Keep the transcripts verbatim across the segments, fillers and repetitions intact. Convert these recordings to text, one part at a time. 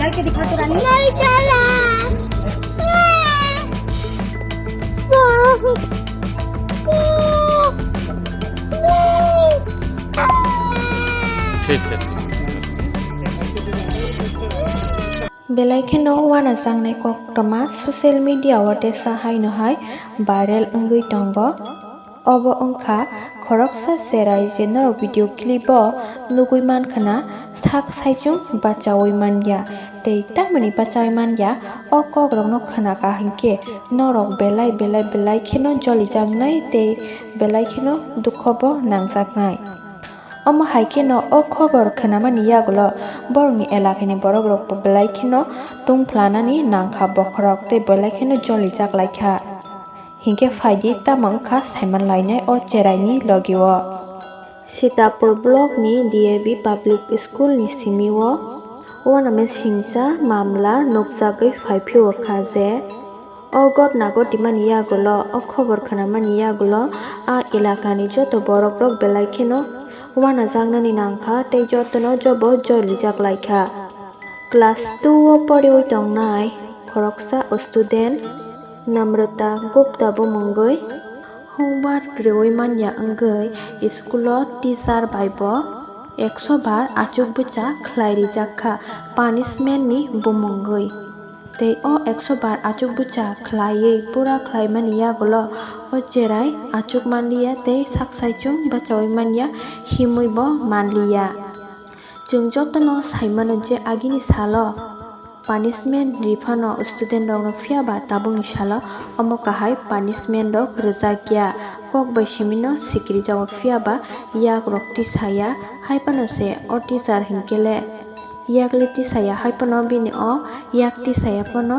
Hay que dejar tu ranita. Belai kheno uanajaknai koktwma social media o tesa haino hai viral wngwi tongo. Obo wngkha khoroksa cherai je norok video clip o nugwi mankha na sak saichung bachaui manya tei tamoni bachaui manya. O kokrokno khnakha hinkhe norok belai belai belai kheno jolijaknai tei belai kheno dukhobo nangjaknai. Omo hai kheno o khobor khnamani yagulo borokni elakani borokrokbo belai kheno tungphlanani nangkha bokhorok tei belai kheno jolijak laikha. Hinkhe phaidi tamo wngkha saiman lainai o cheraini logio. Sitapur block ni D A V Public School ni simi o uanama singcha mamla nukjagwi phaiphio kha je o gotna gotimani yagulo, o khobor khnamani yagulo a elakani joto borokrok belai kheno uanajaknani nangkha tei jotono jobo jolijak laikha. Class two o poriwi tongnai khoroksa student Namrata Gupta bumungwi homework riwi manya wngwi school o teacher bai bo ekso bar achuk bwcha khlai rijak kha punishment ni bumungwi. Tei o ekso bar achuk bwcha khlaiwi pura khlaimani yagulo o cherai achuk manliya tei sak saichung bachaui manya himwi bo manliya. Chwng jotono sai mano je agini salo punishment ri phano student rokno, phiya ba tabukni salo omo kahai punishment rok rwjak ya, kok bai simi no sikiri jago, phiya ba yak rok tisaya hai phano se o teacher hinkhe le yak le tisaya hai phano bini o yak tisaya phano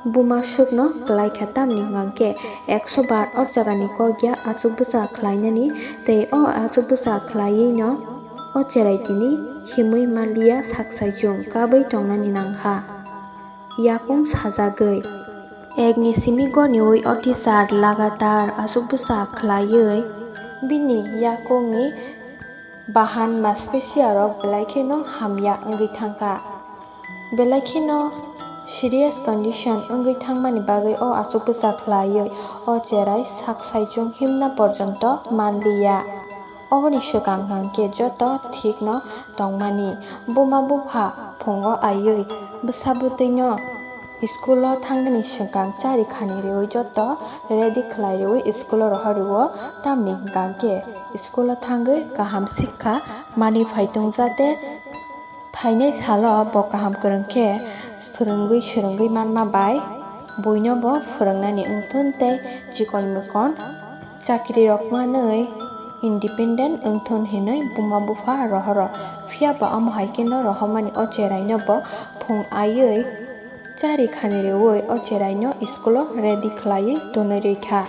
buma sukno kwlai kha, tamni hwnkhe ekso bar o jagani kok ya achuk bwcha khlainani tei o achuk bwcha khlaiwi no o cherai tini himwi manliya sak saichung kabwi tongnani nangkha. Yakung sajagwi ekni simi goniwi o teacher lagatar achuk bwcha khlaiwi bini yakungni bahan maspesiarok belai kheno hamya wngwi thangkha. Belai kheno serious condition wngwi thangmani bagwi o achuk bwcha khlaiwi o cherai sak saichung himna porjonto manliya. Oboni swkang hwnkhe joto thikno tongmani. Buma bupha phungo aiwi bwsa bwtwino school o thangnani swkang chari khani riwi joto ready khlai riwi school o rohor rwo, tamni hwnkhe school o thangwi kaham sikha manwi phai tong jate. Phainai salo bo kaham kwrwng khe phwrwngwi swrwngwi manma bai buino bo phwrwngnani wngthun tei chikon mikon chakri rok manwi independent wngthun hinwi buma bupha rohoro. Phiya ba omo hai kheno rohormani o cheraino bo phung aiwi chari khani riwi o cheraino school o ready khlaiwi tonwi rwkha.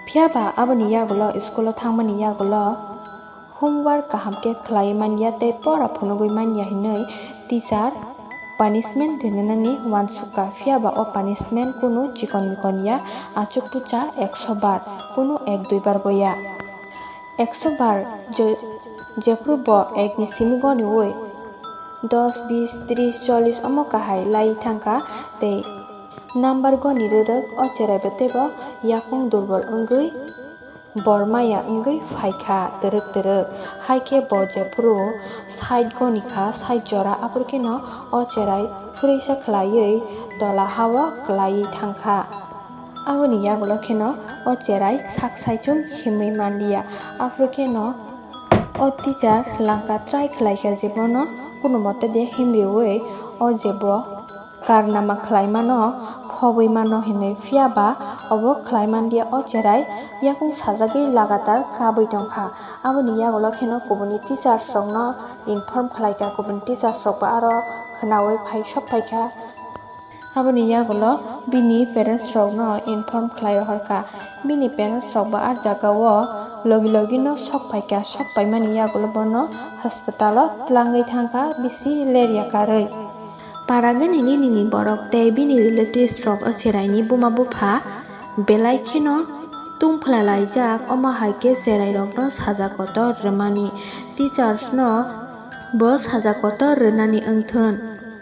Phiya ba aboni yagulo school o thangmani yagulo homework kaham khe khlai manya tei pora phunugwi manya hinwi teacher punishment rinani uansukha, phiya ba o punishment kunu chikon mikon ya, achuk pucha ekso bar, kunu ek dui bar bo ya. Ekso bar je-, jephru bo ekni simi goniwi dos, bis, tris, chollis omo kahai lai thangkha tei number goni rwrwk o cherai bo teibo yakung durbol wngwi bor maya wngwi phaikha twrwk twrwk. Haikhe bo jephru side goni kha, side jora, aphuru kheno o cherai phwrwisa khlaiwi tola hao kwlaiwi thangkha. Aboni yagulo kheno o cherai sak saichung himwi manliya. Aphuru kheno o teacher langka try khlaikha je bono kunumote de himriwi o je bo karnama khlaimano khobwi mano hinwi, phiya ba obo khlai manliya. O cherai yakung sajagwi lagatar kabwi tongkha. Aboni yagulo kheno kubuni teachers rokno inform khlaikha, kubuni teachers rokbo aro khwnaui phai sok phaikha. Aboni yagulo bini parents rokno inform khlai rohorkha. Bini parents rokbo ah jagao logi logino sok phaikha, sok paimani yagulo bono hospitalo twlangwi thangkha bisi lerya karwi. Paragani nini ni borok tei bini relatives rok o cheraini buma bupha belai kheno tungphla laijak, omo hai khe cherai rokno saja kotor rwmani, teachers no bo saja kotor rwnani wngthun.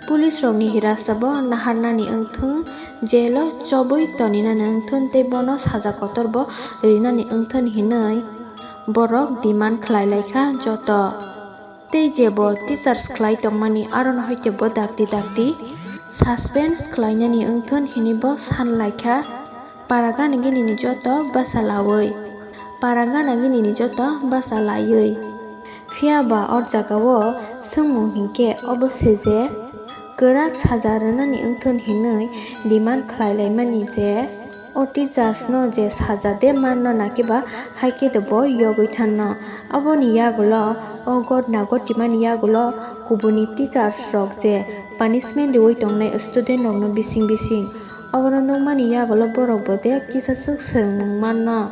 Police rokni hirasabo naharnani wngthwng, jail o chobwi toninani wngthwng tei bono saja kotorbo rinani wngthwng hinwi borok demand khlai laikha joto. Tei jebo teachers khlai tongmani arono haikhe bo dakti dakti suspense khlainani wngthwng hinwi bo san laikha. Paragana ginini joto basa lawi, paragana ginini joto basa laiwi. Phiya ba o jagao swngmung hinkhe obo se je kwrak saja rwnani wngthwng hinwi demand khlai laimani je o teachers no je saja de manno nakiba haikhe de bo yogwi thanno. Aboni yagulo o gotna gotimani yagulo kubuni teachers rok je punishment riwi tongnai student rokno bising bising. Obono nukmani yagulo borok bo de kisa swk swrwngmung manno.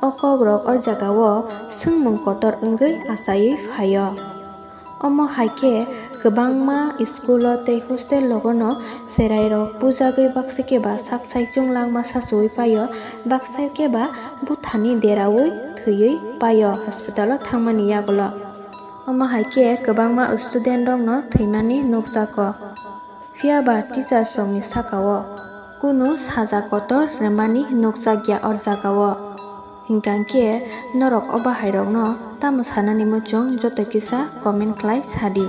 O kokrok o jagao swngmung kotor wngwi achaiwi phaio. Omo hai khe kwbangma school o tei hostel rogono cherairok bujagwi baksa khe ba sak saichung langma sachuwi paio, baksa khe ba buthani deraui thwiwi paio hospital o thangmani yagulo. Omo hai khe kwbangma student rokno thwimani nukjago. Phiya ba teachers rokni sakao kunu saja kotor rwmani nukjakya o jagao. Hinkha khe norok o bahairokno tamo sanani muchung joto kisa comment khlai sadi.